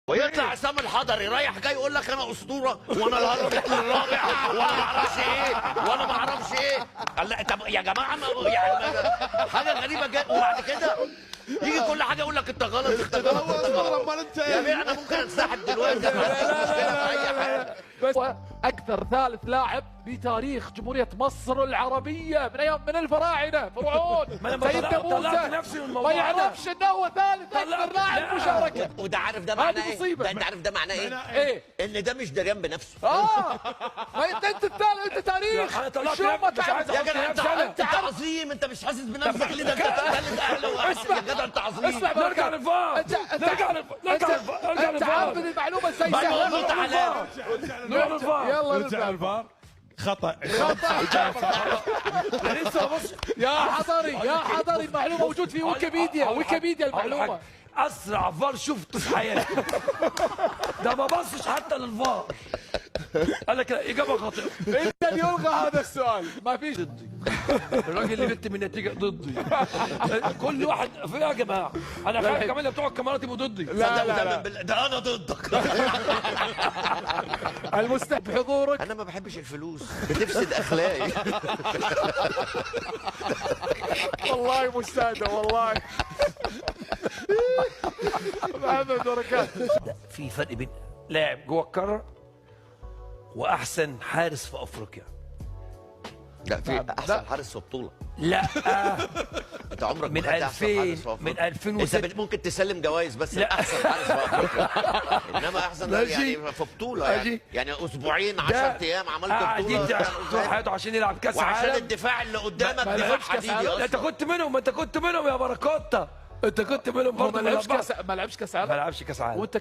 ويطلع عصام الحضري رايح جاي يقول لك انا اسطورة وانا الهرم الرابع وانا ما اعرفش ايه وانا ما اعرفش ايه. الله، طب يا جماعة يعني حاجة غريبة جدا. وبعد كده يجي كل حاجة يقول لك انت غلط انت غلط انت غلط. يا بيه انا ممكن انسحب دلوقتي، ما عنديش مشكلة في اي حاجة. بس اكثر ثالث لاعب بتاريخ جمهورية مصر العربية من ايام من الفراعنة، فرعون سيدنا موسى، ما يعرفش انه هو ثالث اكثر لاعب مشاركة. وده عارف ده معناه ايه؟ ده انت عارف ده معناه ايه؟ ايه؟ ان ده مش دريان بنفسه. ما انت الثالث، انت تاريخ. يا جدع انت عظيم، انت مش حاسس بنفسك ليه؟ ده انت ثالث اهلا. يا جدع انت عظيم. اسمع، نرجع للفار، نرجع للفار. انت عارف ان المعلومة ازاي سهلة. يلا نرجع للفار. خطأ لسه بص يا حضري، يا حضري، المعلومة موجود في ويكيبيديا، ويكيبيديا المعلومة. أسرع فار شفته في حياتي، ده ما بصش حتى للفار، قال لك إجابة خاطئة. إذا يلغى هذا السؤال، ما فيش ضدي. الراجل اللي بيكتب النتيجة ضدي. كل واحد في يا جماعة، أنا خايف كمان بتوع الكاميرات يبقوا ضدي. لا لا لا، ده أنا ضدك. المستحب بحضورك. أنا ما بحبش الفلوس، بتفسد أخلاقي. والله مستعدة والله. محمد بركات. في فرق بين لاعب جوه القارة واحسن حارس في افريقيا. لا، في احسن حارس في بطوله. لا انت عمرك من 2000، من 2006 انت ممكن تسلم جوائز بس احسن حارس في افريقيا، انما احسن يعني في بطوله يعني اسبوعين 10 ايام عملت بطوله طول حياته عشان يلعب كاس عالم، وعشان الدفاع اللي قدامك دفاع حديدي اصلا. انت كنت منهم، انت كنت منهم يا بركاته، انت كنت منهم برضه. ما لعبش كاس عالم، ما لعبش كاس عالم. وانت